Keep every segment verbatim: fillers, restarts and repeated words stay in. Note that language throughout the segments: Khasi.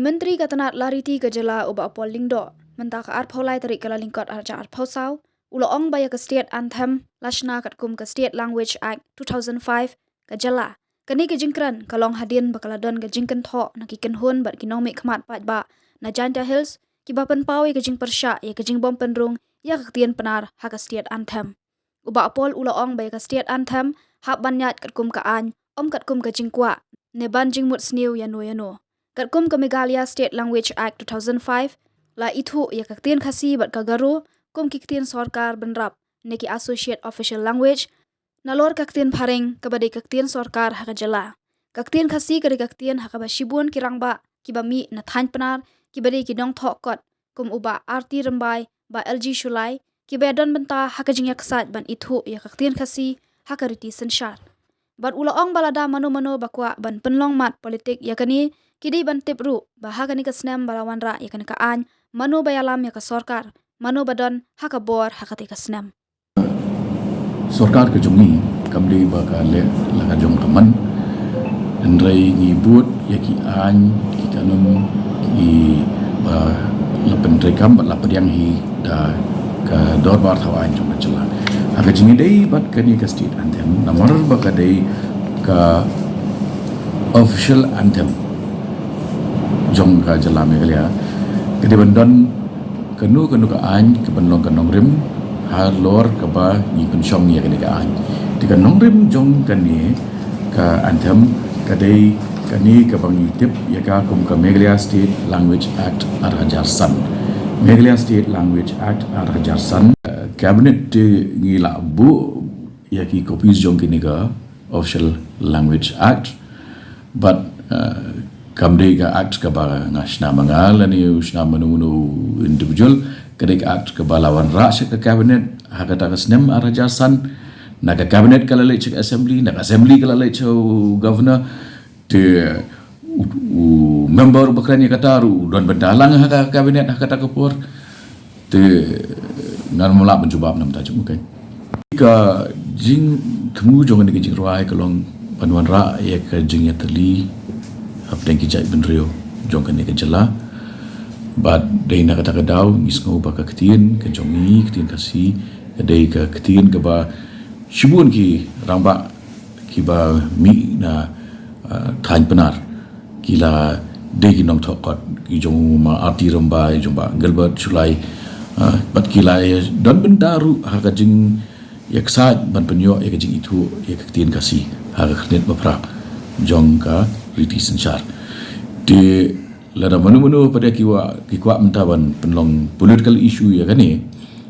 Myntri ka tnad Lariti ka jylla u Bah Paul Lyngdoh, mynta ka arphew lai tarik Kyllalyngkot arhajar arphew saw, u la ong ba ïa ka State Anthem la shna katkum ka State Language Act two thousand five ka jylla. Kane ka jingkren ka long hadien ba ka la don ka jingkynthoh na ki kynhun bad ki nongmihkhmat paidbah na Jaintia Hills, kiba pynpaw ïa ka jingpyrshah ïa ka jingbym pynrung ïa ka ktien Pnar ha ka State Anthem. U Bah Paul u la ong ba ïa ka State Anthem hap ban ïaid katkum ka aiñ, ym katkum ka jingkwah ne ban jingmut sniew ïano ïano. Katkum ka Meghalaya State Language Act two thousand five, la ithuh ïa ka ktien Khasi bad ka Garo kum ki ktien sorkar bynrap ne ki Associate Official Language, nalor ka ktien Phareng kaba dei ka ktien sorkar ha ka jylla. Ka ktien Khasi ka dei ka ktien ha kaba shibun ki rangbah kiba mih na thaiñ Pnar, kiba dei ki nongthoh kot, kum u Bah R T Rymbai, Bah L G Shullai, kiba ïadon bynta ha ka jingïaksaid ban ithuh ïa ka ktien Khasi ha ka riti synshar. Bad u la ong ba lada mano mano ba kwah ban pynlong mat politik ïa kane, ki dei ban tip ruh ba ha kane ka snem ba la wanrah ïa kane ka aiñ, mano ba ïalam ïa ka sorkar, mano ba don ha ka bor ha kata ka snem. Sorkar ka jong ngi kam dei ba ka leh la ka jong ka man. Hynrei ngi bud ïa ki aiñ, ki kanun, kiba la pyntreikam bad la pdiang hi da ka dorbar thaw aiñ jong ka jylla. Ha ka jingïadei bad kane ka State Anthem, namar ba ka dei ka official anthem jong ka jylla Meghalaya, ka dei ban don kano kano ka aiñ kaban long ka nongrim halor kaba ngi pynshong ïa kane ka aiñ. Te ka nongrim jong kane ka anthem ka dei kane kaba ngi tip ïa ka kum ka Meghalaya State Language Act arhajar san. Meghalaya State Language Act arhajar san. Eh, Cabinet te ngi la buh ïa ki copies jong kane ka Official Language Act. But, uh, kam dei ka act kaba nga shna ma nga lane u shna mano mano individual, ka dei ka act kaba la wanrah sha ka cabinet ha kata ka snem arhajar san. Na ka cabinet ka la leit sha ka assembly, na ka assembly ka la leit sha u governor. Te u, u member ba kren ïa kata ruh u don bynta lang ha ka cabinet ha kata ka por. Te ngan ym lah ban jubab namar ta jong u, okay. Ka jingthmu jong kane ka jingrwai ka long ban wanrah ïa ka jingïatylli hapdeng ki jaitbynriew jong kane ka jylla. Bad dei na kata ka daw ngi sngew ba ka ktien ka jong ngi, ktien Khasi, ka dei ka ktien kaba shibun ki rangbah kiba mih na, uh, thaiñ Pnar ki la dei ki nongthoh kot, ki jong u ma R T Rymbai, jong Bah Gilbert Shullai, uh, bad ki la don bynta ruh ha ka jingïaksaid ban pynïoh ïa ka jingithuh ïa ka ktien Khasi ha ka khyrnit ba phra jong ka riti synshar. Te lada mano mano pat ki kwah, ki kwah mynta ban pynlong political issue ïa kane,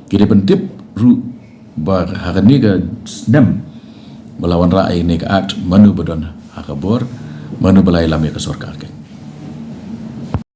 ki dei ban tip ruh ba ha kane ka snem ba la wanrah ïa kane ka act, mano ba don ha ka bor, mano ba la ïalam ïa ka sorkar, keiñ.